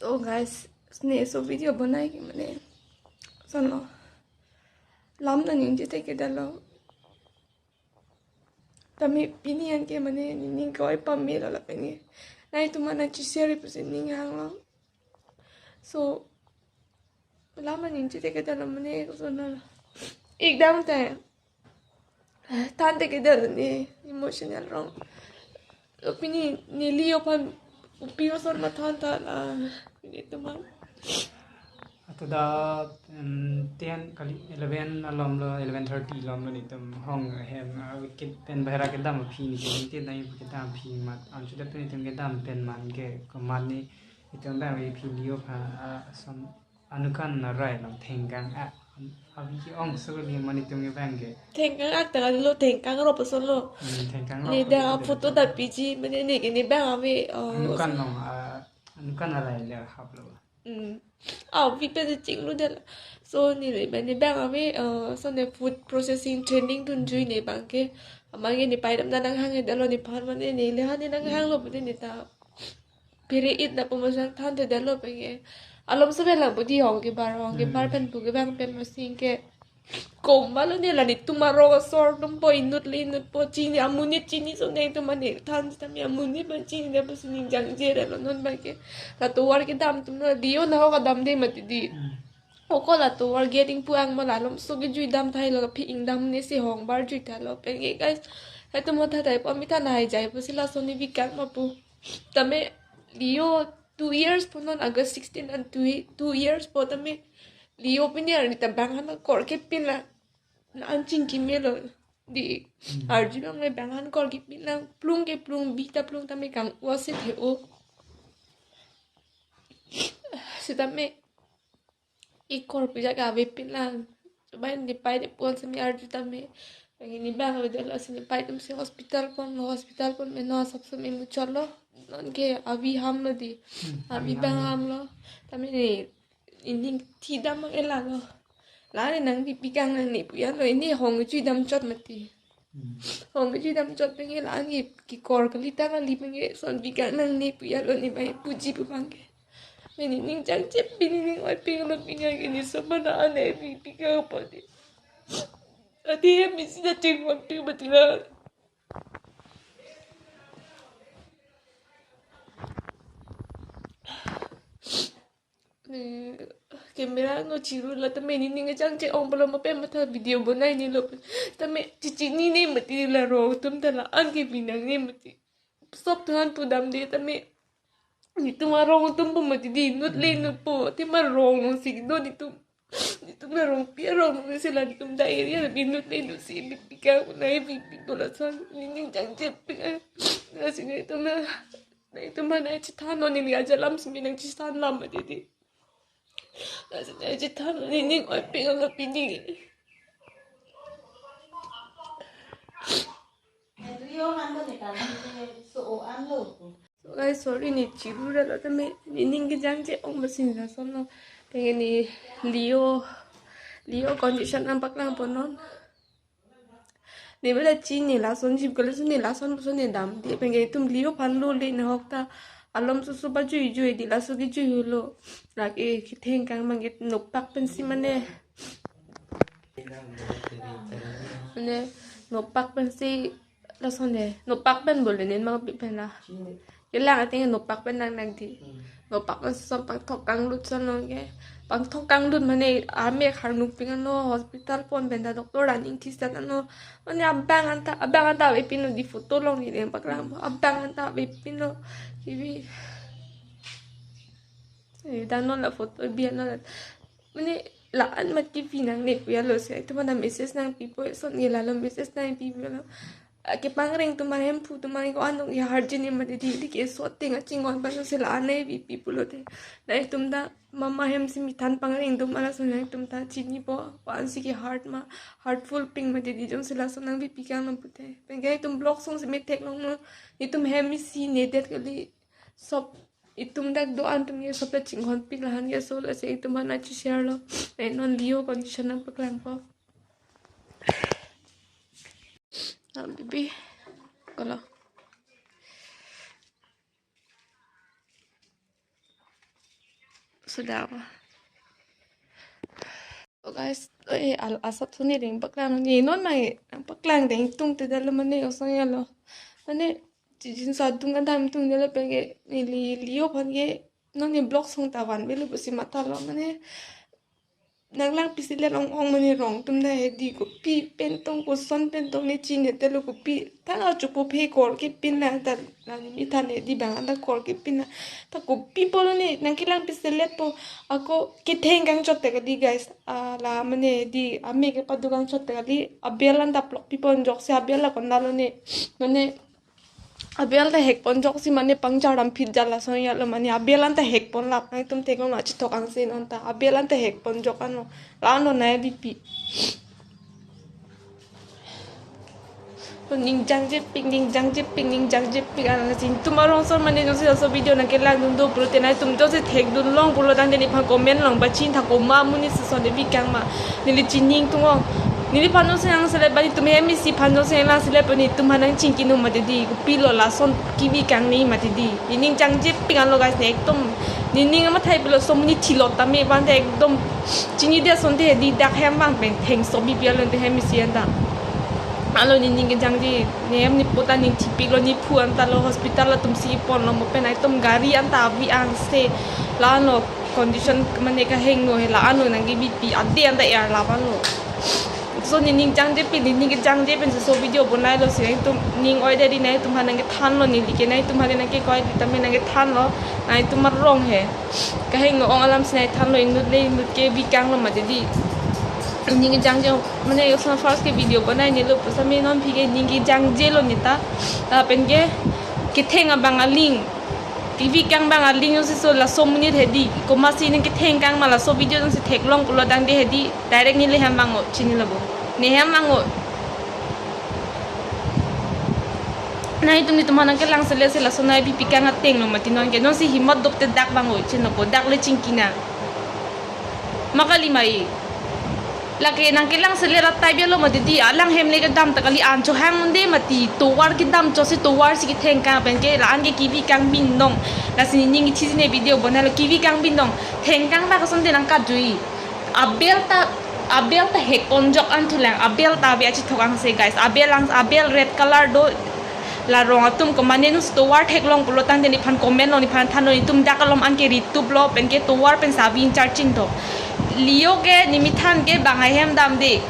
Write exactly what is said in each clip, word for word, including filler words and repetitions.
तो guys, इसने ऐसा video बनाए कि मैंने सुनो, lam ta ningje thekthedetlo. Tame pini anke mane nening koi pamelo lapen ke nangtum aphan nangcheshare pusi ning hanglo. So, lam ta ningje thekthedetlo mane kosonlo. Ekdam ta than thekthedetlo ne emotional rong. Pini neli aphan kopi koson mathan ta la pini teman. Atoda, em, ten kali eleven alomlo, eleven thirty alomlo netum hong ahem, ah, wicket pen bahera kedam aphi neli, netum nai kedam aphi mat, anchot pen netum kedam pen man ke komat ne netum bang ave phi Leo aphan, ah, som anukan arai along thengkang, ah, avi ke-ong so kali mane netum ke bang ke. Thengkang ak ta lo, thengkang ro puson lo. Hmm, thengkang ro. Ne puson da lo. Photo da piji, mane ne ke ne bang ave, oh, anukan along, ah, anukan arai le haplo. Hmm. Avi pen si chingludet. So, ne le mane bang ave, uh, so ne food processing training dunjui ne bang ke. Amat ke ne pai dam ta nanghangthedetlo nephan mane ne le ha ne nanghanglo pute ne ta phere-it na pu masang thanthedetlo pen ke. Alom so pen lang pu di hong kebar, hong kebar, hmm, pen pu ke bang pen masing ke. Komat lo ne la netum arong asor atum po inut le inut po chini amonit chini so netum mane than sitame amonit abang chinine pusi ning jangjelo non bang ke. La tovar kedam atum lo Leo nahok damde mati di. Hmm. Oko la tovar gate ingpu ang ma la alom so kejui dam thailo, kaphi ingdam ne si hong bar jui thailo pen ke guys. Haitum hotha thai po mi than hai jai pusi lason ne bikang ma pu. Tame Leo two years po non, August sixteen an two, two years po tame Leo pini arni ta bang han kor kepin la, la an chingki melo di. Hmm. Arju bang le bang han kor kepin la, plung ke plung, bi ta plung tame kang-o si the-o. Sitame ikor pija ke avepin lang. Coba ne pai ne pon sitame arju tame. Bang ne bang avedetlo si ne pai atum si hospital ponlo, hospital pon meno asap sitame muchotlo. Non ke avi hamlo di. Hmm, avi avi bang hamlo. Hamlo. Tame ne nening thi dam ke lalo. La ne nangpipi kang nangne pu ya lo, ne hong chui dam chot mati. Hmm. Hong chui dam chot pen ke la ne kekor kali ta kali pen ke son pi kang nangne pu ya lo ne bai puji pu bang ke. Nening jangje pini ning oi ping lo pini ke ne so mana ane pipi kang pade. Ati ya misi da ting wan ping mati la. Eh, camera ngo chiru la tame nening jangje ong pulo ma pen matha video bonai ne lo pen. Tame chichinine mati la rong atum ta la an ke binangne mati. Sop than pu damde tame netum arong atum pu mati di inut le inut po. Te ma rong nong si do netum. Netum la rong pi arong nong si la netum da area la inut le inut si pipi kang nai pipi do lason nening jangje ping. Lasi netum la Nangtum aphan nangchethan non, neli ajalam simi nangchethan lam mati di. Lasi nangchethan non, nening oi ping lo pini. So guys, sorry ne chirura lo tame nening kejangje ong masing lason lo. Pengen ne Leo, Leo condition nangpaklang pon non. Ne bela chini lason jip kali so ne lason so ne damde pengen itum Leo aphan lo le nahok ta alom so so pajui jui di laso kejui lo. Lake ketheng kang mangit nopak pensi mane. Mane nopak pensi lason ne nopak pen bole ne mangpi pen la. Kelang ateng nopak pen nang nang di. Hmm. Nopak pen son pangthok kanglut son long ke. Pangthok kanglut mane ame kharnuk ping ano hospital pon pen ta doctor aning thisat ano. Mane abang anta, abang anta avepin lo di photo along ne nangpaklang. Abang anta avepin lo. Kibi. Eh, dan non la photo bi non la. Mane la-an mat kipi nangne pu ya lo si. Itum aphan message nangpipo son ke lalo message nangpipo lo. Kepangreng atum ahem pu atum ko-an dong ya harjini mati di di ke so ting aching on paso si la-an nangpipi pulote. Nangtum ta mama hem si mi than pangreng atum ala so nangtum ta chinipo. Ko-an si ke heart ma, heartful ping mati di jongsi laso nangpipi kang nang pute. Penke itum block song si metheklong lo. Itum hem isi nedet kali. Sop itum dak do-an atum ke sop ta chinghon pik lahan ke so lasi itum aphan nangcheshare lo. Eh, non Leo condition nangpaklangpo. Ah, bibi. Kolo. sudah. So guys, eh, al asat suni ring paklang ni non mai paklang deng tung te dalo mane osong ya lo. Mane jijin sa tung adam tung dalo penge neli lio phan ke non ni blog song ta van belu pusi matha lo mane nanglang pisi le long ong mane rong atum ta hedi kopi pen tong koson pen tong ne chinine te lo kopi ta la chupu phe kor kepin la ta la ni mi than hedi bang ta kor kepin la ta kopi pulo ne nangkelang pisi le po ako ketheng kangchot te kali guys. Ah, la mane hedi ame kepadu kangchot te kali abel an ta plok pi pon jok si abel la kon dalo ne mane abel ta hek pon jok si mane pangchar dam phit jala song ya lo mane abel an ta hek pon lap nang tum thek lo na chithok ang si non ta abel an ta hek pon jok ano la ano na bipi. Ning jangjepik, ning jangjepik, ning jangjepik, ana jin tum arong son mane jongsi laso video nangkelang dun do pulote nai tum jongsi thek dun long pulo tangte nephan comment long ba chin tha koma amonit si son de bikang ma. Neli chining tung ong. Neliphan jongsi nang selet ba netum hem isi phan jongsi nang selet ba netum hanang chingki nu mati di. Kopi lo lason kebikang ni mati di. Nening jangjepik an lo guys ne ekdom. Nening ama thai pulo so muni thilot tame bang te ekdom. Chinine asonte hedi dak hem bang pen thengso bipi alonte hem isi an ta. Alo nening kejangje ne hem ne puta ning thipik lo ne phu an ta lo hospital atum si pon lo mo pen ekdom gari an ta avi an se la ano condition mane kahingno he la ano nangkebipi ade an ta er la ano. So nening jangjepik nening kejangje pen so video bonai lo si nangtum ning oi de di nangtum ha nangkethan lo neli ke nangtum ha nangkekoi di tame nangkethan lo nangtum arong he. Kahingno ong alam si nangthan lo inut le inut kebikang lo mati di. Nening kejangje mane osma first ke video bonai ne lo pusame non phi ke ning kejangje lo ne ta. Lapen ke ketheng abang aling. Kebikang bang aling jongsi so laso amonit hedi. Koma si nangketheng kang ma laso video jongsi thek long pulo tangte hedi. Direct neli hem bang o chini labo. Ne hem bang o. Nai tum netum hanang kelang selet se laso nai bipikang ateng lo mati non ke. Nonsi himot dop te dak bang o chini labo. Dak le chingki na. Ma kali mai. Lake nangkelang selet atai bia lo mati di alang hem le kedam ta kali an chohang unde mati tovar kedam cho si tovar si ketheng kang pen ke la an ke kebikang bin dong. Lasi nening kithi si ne video bonai lo kebikang bin dong. Theng kang ba kosonte nangkajui. Abel ta abel ta hek pon jok an thulang abel ta ave achithok ang se guys abel ang abel red color do la rong atum ko mane nus tovar thek long pulo tangte nephan comment lo nephan than lo netum dak alom an ke ritup lo pen ke tovar pen sabi in charching to lio ke nemethan ke bang ahem dam de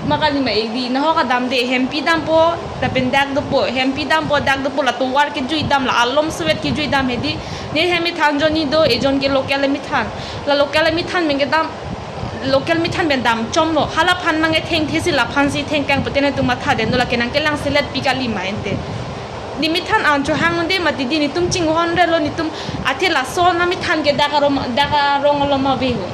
ma kali ma ek di nahok adam de hempi dampo lapen dak dopo hempi dampo dak dopo la tovar kejui dam la alom suet kejui dam hedi ne hem methan joni do ejon ke local methan la local methan meng ke dam local methan pen dam chom lo hala phan mang ke thengthe si la phan si thengkang pute netum matha den do lake nangkelang selet pi kali ma ente. Nemethan an chohang unde mati di netum chinghon re lo netum athe laso nemethan ke dak arong dak arong alom ave ho.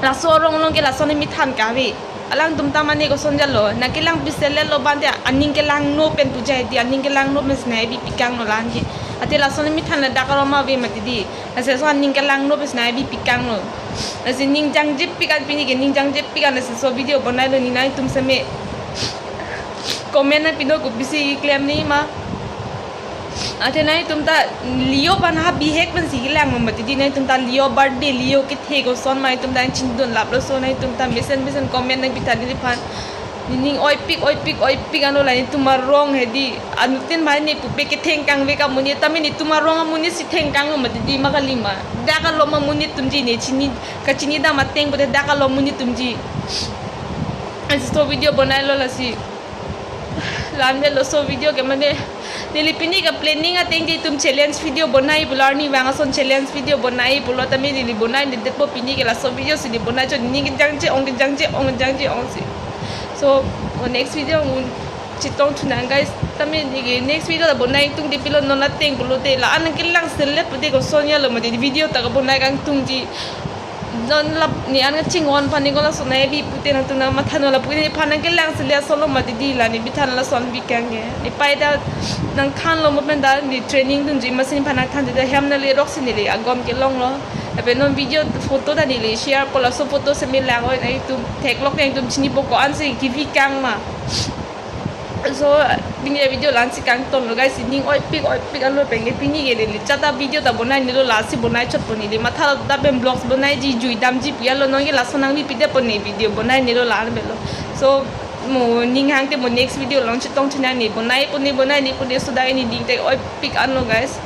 Laso arong along ke laso nemethan ke ave. Alangtum ta mane koson jalo nangkelang pisi le lo bang te aning kelang no pen puja di aning kelang no pen si nai bipikang lo lan ke. Athe laso nemethan le dak arong ave mati di. Lasi so aning kelang no pen si nai bipikang lo. Lasi ning jangjepik an pini ke ning jangjepik an lasi so video bonai lo ne nangtum seme. Comment na pino ko bisi klem ni ma. Athe nangtum ta lio pan ha bihek pen si kelang mati di nangtum ta lio birthday lio kethe koson ma netum ta chindun lap lo so nangtum ta mesen mesen comment nangpitha neliphan. Nening oipik oipik oipik ano la netum arong hedi. Anuttin bhai ne pupe ketheng kang ve ka amonit tame netum arong amonit si theng kang lo mati di ma kali ma. Dak alom amonit atumji ne chini kachini dam ateng pute dak alom amonit atumji. Lasi so video bonai lo lasi. Lan ve lo so video ke mane neli pini ke planning ateng ke netum challenge video bonai pulo arnivang ason challenge video bonai pulo tame neli bonai ne detpo pini ke laso video si ne bonai cho nening kejangje ong kejangje ong kejangje ong si. So, o next video ngun chetong thunang guys. Tame ne ke next video la bonai tung de pilo non ateng pulote la an kelang selet pute koson ya lo mati video ta ka bonai kangtungji. Non la ne an chinghon pani ko laso nai bi pute nangtum nang matha no la pute nephan nangkelang selet ason lo mati di la ne bithan lason bikang ke. Ne pai ta nangthan lo mo pen da ne training dunji ma si nephan nangthan de hem nale rok si nele agom kelong lo. Lapen non video photo ta neli share po laso photo seme lang oi nangtum theklok nangtum chinipo ko-an si kebikang ma. So, pini video la-ansi kangtonlo guys, ning oipik oipik anlo penke pini ke neli chata video ta bonai nelo, lasi bonai chotpo neli. Matha ta pen vlogs bonaiji, jui damji pu anlo, nonke lason nangli pide pon ne video bonai nelo la-an avelo. So, mo ning hangte mo next video along chetong chinang ne bonai pon ne bonai ne pon ne, so dak neli ding te oipik anlo guys.